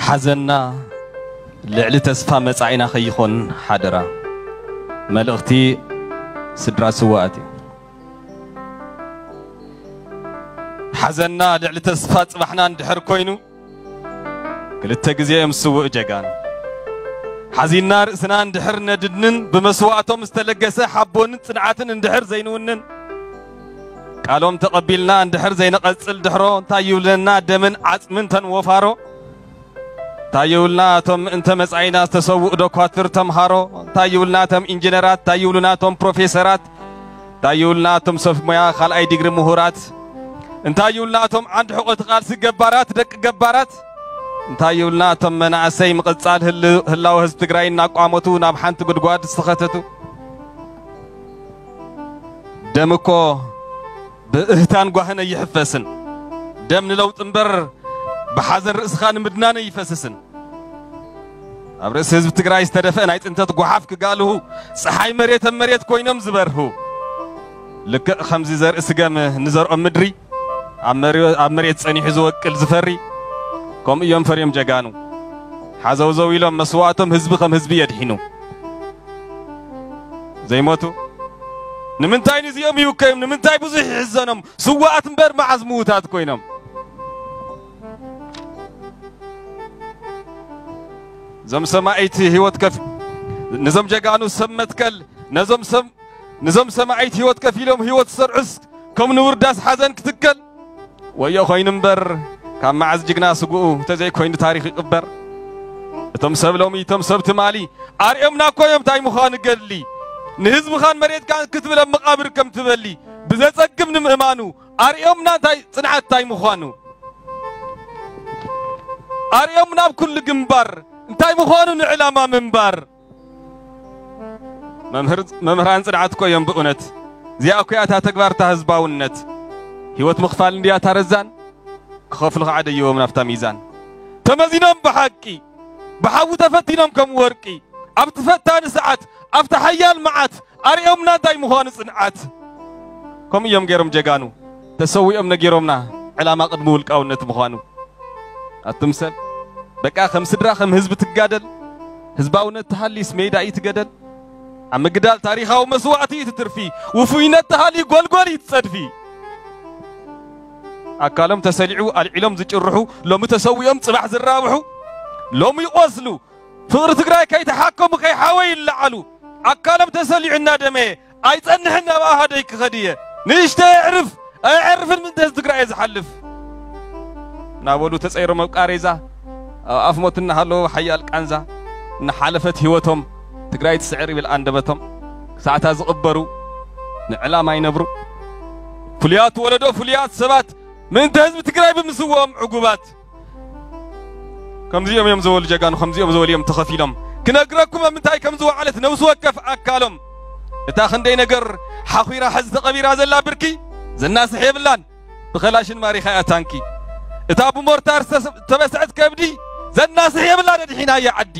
ሓዘንና ልዕሊ ተስፋ መጻኢና ከይኾን ሓደራ። መልእኽቲ ስድራ ስውኣት እዩ። ሓዘንና ልዕሊ ተስፋ ጽባሕና እንድሕር ኮይኑ፣ ክልተ ግዜ እዮም ስውእ ጀጋኑ። ሓዚንና ርእስና እንድሕር ነድንን፣ ብመስዋእቶም ዝተለገሰ ሓቦንን ጽንዓትን እንድሕር ዘይንውንን፣ ቃሎም ተቐቢልና እንድሕር ዘይንቐጽል ድሕሮ፣ እንታይ ይብለና ደምን ዓጽምን ተንወፋሮ? እንታይ ይብሉና እቶም እንተ መጻኢና ዝተሰውኡ ዶኳትር ተምሃሮ? እንታይ ይብሉና እቶም ኢንጂነራት? እንታይ ይብሉና እቶም ፕሮፌሰራት? እንታይ ይብሉና እቶም ሰብ ሞያ ካልኣይ ዲግሪ ምሁራት? እንታይ ይብሉና እቶም ዓንዲ ሕቆ እቲ ቃልሲ ገባራት፣ ደቂ ገባራት? እንታይ ይብሉና እቶም መናእሰይ ምቕጻል ህል-፣ ህላወ ህዝቢ ትግራይ እናቋመቱ ናብ ሓንቲ ጉድጓድ ዝተኸተቱ? ደም እኮ ብእህታን ጓህን ኣይሕፈስን። ደም ንለውጢ እምበር ብሓዘን ርእስኻ ንምድናን ኣይፈስስን። ኣብ ርእሲ ህዝቢ ትግራይ ዝተደፍአ ናይ ጽንተት ጓሓፍ ክጋልሁ፣ ጸሓይ መሬት ኣብ መሬት ኮይኖም ዝበርሁ። ልክዕ ከምዚ ዘርኢ ስገም ንዘርኦም ምድሪ፣ ኣብ መሬ-፣ ኣብ መሬት ጸኒሑ ዝወቅል ዝፈሪ፣ ከምኡ እዮም ፈርዮም ጀጋኑ። ሓዘውዘው ኢሎም መስዋእቶም ህዝቢ ከም ህዝቢ የድሒኑ። ዘይሞቱ? ንምንታይ ንዚኦም ይውከዮም? ንምንታይ ብዙሕ ይሕዘኖም? ስዋኣት እምበር መዓዝ ምዉታት ኮይኖም? እዞም ሰማዒት ህይወት ከፍ-፣ ነዞም ጀጋኑ ሰብ መትከል፣ ነዞም ሰብ፣ ነዞም ሰማዒት ህይወት ከፊሎም ህይወት ዝሰርዑስ ከም ንቡር ዳስ ሓዘን ክትከል? ወዮ ኮይኑ እምበር፣ ካብ መዓዝ ጅግና ስግኡ እንተዘይኮይኑ ታሪኽ ይቕበር። እቶም ሰብ ሎሚ፣ እቶም ሰብ ትማሊ ኣርእዮምና እኮ እዮም እንታይ ምዃኑ ገድሊ። ንህዝብኻን መሬትካን ክትብል ኣብ መቓብር ከም ትበሊ፣ ብዘጸግም ንምእማኑ ኣርእዮምና እንታይ ጽንዓት እንታይ ምዃኑ። ኣርእዮምና ኣብ ኩሉ ግንባር እንታይ ምዃኑ ንዕላማ ምንባር። መምህር-፣ መምህራን ጽንዓት እኮ እዮም ብእውነት። እዚኣ እኮ እያ እታ ተግባር እታ ህዝባውነት። ህይወት ምኽፋል እንድያ እታ ረዛን፣ ክኸፍሉ ከዓ ደይቦም ናብታ ሚዛን። ተመዚኖም ብሓቂ፣ ብሓዊ ተፈቲኖም ከም ወርቂ፣ ኣብቲ ፈታኒ ሰዓት፣ ኣብቲ ሓያል መዓት፣ ኣርእዮምና እንታይ ምዃኑ ጽንዓት። ከምኡ እዮም ገይሮም ጀጋኑ፣ ተሰዊኦም ነጊሮምና፣ ዕላማ ቅድሚ ውልቃውነት ምዃኑ። ኣቱም ሰብ፣ በቃ ከም ስድራ፣ ከም ህዝቢ ትጋደል። ህዝባውነት ተሃልዩስ ሜዳ እዩ ትገደል። ኣብ ምግዳል ታሪኻዊ መስዋእቲ እዩ ትትርፊ። ውፉይነት ተሃልዩ ጎልጎል እዩ ትጸድፊ። ኣካሎም ተሰሊዑ ኣልዒሎም ዝጭርሑ፣ ሎሚ ተሰዊኦም ጽባሕ ዝራብሑ፣ ሎሚ ይቆስሉ፣ ፍቕሪ ትግራይ ከይተሓከሙ ከይሓወ ይለዓሉ። ኣካሎም ተሰሊዑ እናደመየ ኣይጸንሕን፣ ናብ ኣሃደይ ክኸድ እየ። ንእሽተይ ኣዕርፍ ኣየዕርፍን፣ ምእንተ ህዝቢ ትግራይ እየ ዝሓልፍ። እናበሉ ተጸይሮም ኣብ ቃሬዛ፣ ኣብ ኣፍ ሞት እናሃለዉ ሓያል ቃንዛ። እናሓለፈት ህይወቶም ትግራይ ትስዕር ይብል ኣንደበቶም። ክሳዕታ ዝቕበሩ ንዕላማ ይነብሩ። ፍሉያት ወለዶ ፍሉያት ሰባት ምእንተ ህዝቢ ትግራይ ብምስውኦም ዕጉባት። ከምዚኦም እዮም ዝበሉ ጀጋኑ፣ ከምዚኦም ዝበሉ እዮም ተኸፊሎም። ክነግረኩም ኣብ ምንታይ ከም ዝወዓለት ነብሲ ወከፍ ኣካሎም። እታ ክንደይ ነገር ሓኺራ ሕዚ ተቐቢራ ዘላ ብርኪ ዘናስሕ የብላን። ብኸላሽን ማሪኻ እያ ታንኪ። እታ ብሞርታር ዝተስ-፣ ዝተበስዐት ከብዲ ዘናስሕ የብላን፣ ኣድሒናያ ዓዲ።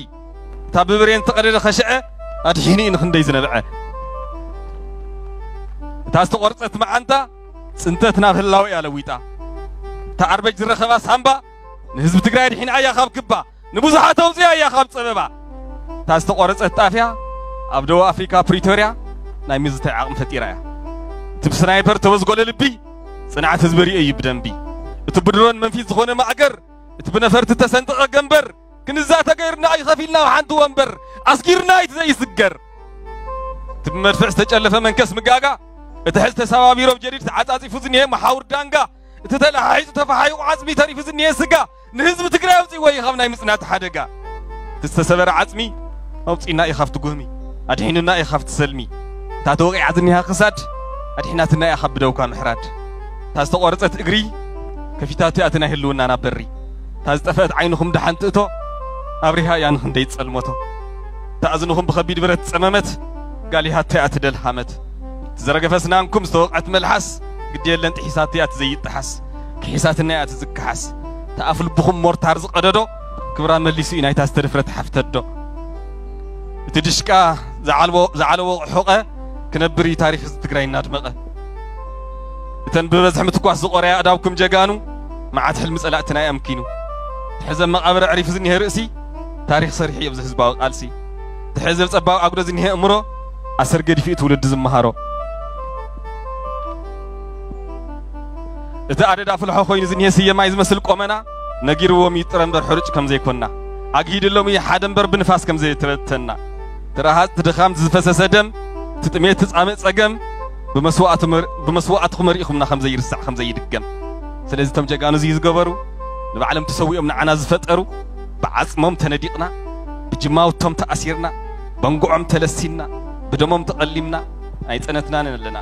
እታ ብብሬን ዝተቐደደ ኸሽዐ ኣድሒኑ እዩ ንኽንደይ ዝነብዐ። እታ ዝተቖርጸት መዓንጣ ጽንተት ናብ ህላወ እያ ለዊጣ። እታ ኣርበጅ ዝረኸባ ሳምባ ንህዝቢ ትግራይ ኣድሒና እያ ካብ ክባ፣ ንብዙሓት ኣውፅያ እያ ካብ ፀበባ። እታ ዝተቖረፀት ጣፍያ ኣብ ደቡብ ኣፍሪካ ፕሪቶርያ ናይ ምዝታይ ዓቕሚ ፈጢራ እያ። እቲ ብስናይፐር ተወዝጎለ ልቢ ጽንዓት ህዝቢ ርእዮ እዩ ብደንቢ። እቲ ብድሮን መንፊት ዝኾነ ማእገር፣ እቲ ብነፈርቲ ተሰንጠቐ ገንበር፣ ክንዛ ተገይርና እዩ ከፊልና ኣብ ሓንቲ ወንበር፣ ኣስጊርና እዩ እቲ ዘይስገር። እቲ ብመድፍዕ ዝተጨለፈ መንከስ ምጋጋ፣ እቲ ሕዚ ተሰባቢሮም ጀዲድ ተዓጻጺፉ ዝኒሄ መሓውር ዳንጋ፣ እቲ ተለሓሒጹ ተፈሓይቑ ዓጽሚ ተሪፉ ዝኒሄ ስጋ፣ ንህዝቢ ትግራይ ኣውጺእዎ እዩ ካብ ናይ ምጽናት ሓደጋ። እቲ ዝተሰበረ ዓጽሚ ኣውጺእና እዩ ካብቲ ጉህሚ፣ ኣድሒኑና እዩ ካብቲ ሰልሚ። እታ ተወቒዓ ዝኒሃ ክሳድ፣ ኣድሒናትና እያ ካብ ብደውካ ምሕራድ። እታ ዝተቖረጸት እግሪ፣ ከፊታቶ እያ እቲ ናይ ህልውናና በሪ። እታ ዝጠፍአት ዓይንኹም ደሓን ትእቶ፣ ኣብሪሃ እያ ንኽንደይ ትጸልመቶ። እታ እዝንኹም ብኸቢድ ብረት ዝጸመመት፣ ጋሊሃቶ እያ እቲ ደልሃመት። እቲ ዝረገፈ ስናንኩም ዝተወቕዐት መልሓስ፣ ግዲ የለን ጥሒሳቶ እያ እቲ ዘይጠሓስ። ክሒሳትና እያ እቲ ዝከሓስ። እታ ኣፍ ልብኹም ሞርታር ዝቐደዶ፣ ክብራ መሊሱ እዩ ናይታ ዝተደፍረት ሓፍተዶ። እቲ ድሽቃ ዝዓልቦ-፣ ዝዓለቦ ሑቐ፣ ክነብር እዩ ታሪኽ ህዝቢ ትግራይ እናድመቐ። እተን ብበዝሒ ምትኳስ ዝቖረያ ኣእዳውኩም ጀጋኑ፣ መዓት ሕልሚ ጸላእትና እዩ ኣምኪኑ። ትሕዘብ መቓብር ኣዕሪፉ ዝኒሀ ርእሲ ታሪኽ ሰሪሑ እዩ ኣብዚ ህዝባዊ ቃልሲ። ትሕዘብ ጸባብ ኣጉዶ ዝኒሀ እምሮ ኣሰር ገዲፉ እዩ ትውልዲ ዝመሃሮ። እቲ ኣደዳ ፍልሖ ኮይኑ ዝኒሀ ስየማይ ዝመስል ቆመና ነጊርዎም እዩ ጥረ እምበር ሕሩጭ ከም ዘይኮንና፣ ኣግሂድሎም እዩ ሓደ እምበር ብንፋስ ከም ዘይተበተንና፣ እቲ ረሃጽ፣ እቲ ድኻም፣ ዝፈሰሰ ደም፣ እቲ ጥሜት፣ እቲ ጻምእ ጸገም ብመስዋእቱ መር- ብመስዋእትኹም መሪእኹምና ከም ዘይርሳዕ ከም ዘይድገም። ስለዚ እቶም ጀጋኑ እዚ ዝገበሩ ንባዕሎም ተሰዊኦም ንዓና ዝፈጠሩ፣ ብዓጽሞም ተነዲቕና፣ ብጅማውቶም ተኣሲርና፣ በንግዖም ተለሲንና፣ ብደሞም ተቐሊምና ኣይጸነትናን ኣለና።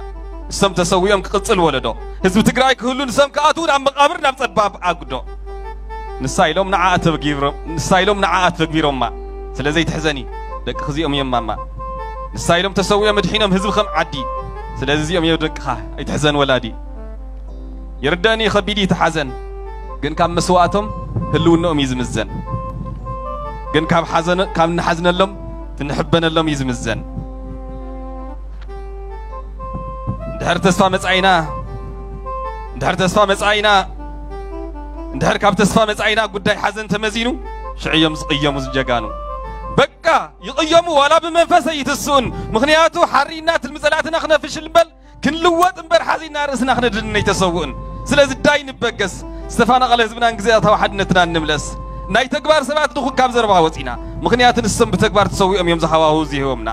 እሶም ተሰዊኦም ክቕጽል ወለዶ ህዝቢ ትግራይ ክህሉ፣ ንሶም ክኣትዉ ናብ መቓብር ናብ ጸባብ ኣጉዶ። ንሳ ኢሎም ንዓ ኣተግቢሮም ንሳ ኢሎም ንዓ ኣተግቢሮማ። ስለዚ ኣይትሕዘኒ፣ ደቅኺ እዚኦም እዮም ማማ። ንሳ ኢሎም ተሰዊኦም ኣድሒኖም ህዝቢ ከም ዓዲ። ስለዚ እዚኦም እዮም ደቅኻ፣ ኣይትሕዘን ወላዲ። ይርደእኒ ከቢድ እዩ እቲ ሓዘን፣ ግን ካብ መስዋእቶም ህልውነኦም እዩ ዝምዘን። ግን ካብ ሓዘን ካብ ንሓዝነሎም ትንሕበነሎም እዩ ዝምዘን። እንድሕር ተስፋ መጻኢና እንድሕር ተስፋ መጻኢና እንድሕር ካብ ተስፋ መጻኢና ጉዳይ ሓዘን ተመዚኑ ሽዕዮም ዝቕየሙ ዝጀጋኑ በቃ ይቕየሙ። ዋላ ብመንፈስ ኣይትስኡን። ምኽንያቱ ሓሪና ትልሚ ጸላእትና ክነፍሽል እምበል ክንልወጥ እምበር ሓዚና ርእስና ክነድንን ኣይተሰውእን። ስለዚ ዳይ ንበገስ፣ ዝተፋናቐለ ህዝብናን ግዝኣታዊ ሓድነትናን ንምለስ። ናይ ተግባር ሰባት ንኹን ካብ ዘረባ ወጺና፣ ምኽንያቱ ንሶም ብተግባር ተሰዊኦም እዮም ዝሃዋሁ ዝህቦምና።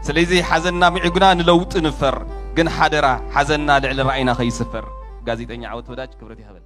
ስለዚ ሓዘንና ምዒጉና ንለውጢ ንፈር፣ ግን ሓደራ ሓዘንና ልዕሊ ራእይና ከይስፈር። ጋዜጠኛ ዓወት ወዳጅ ክብረት ይሃበል።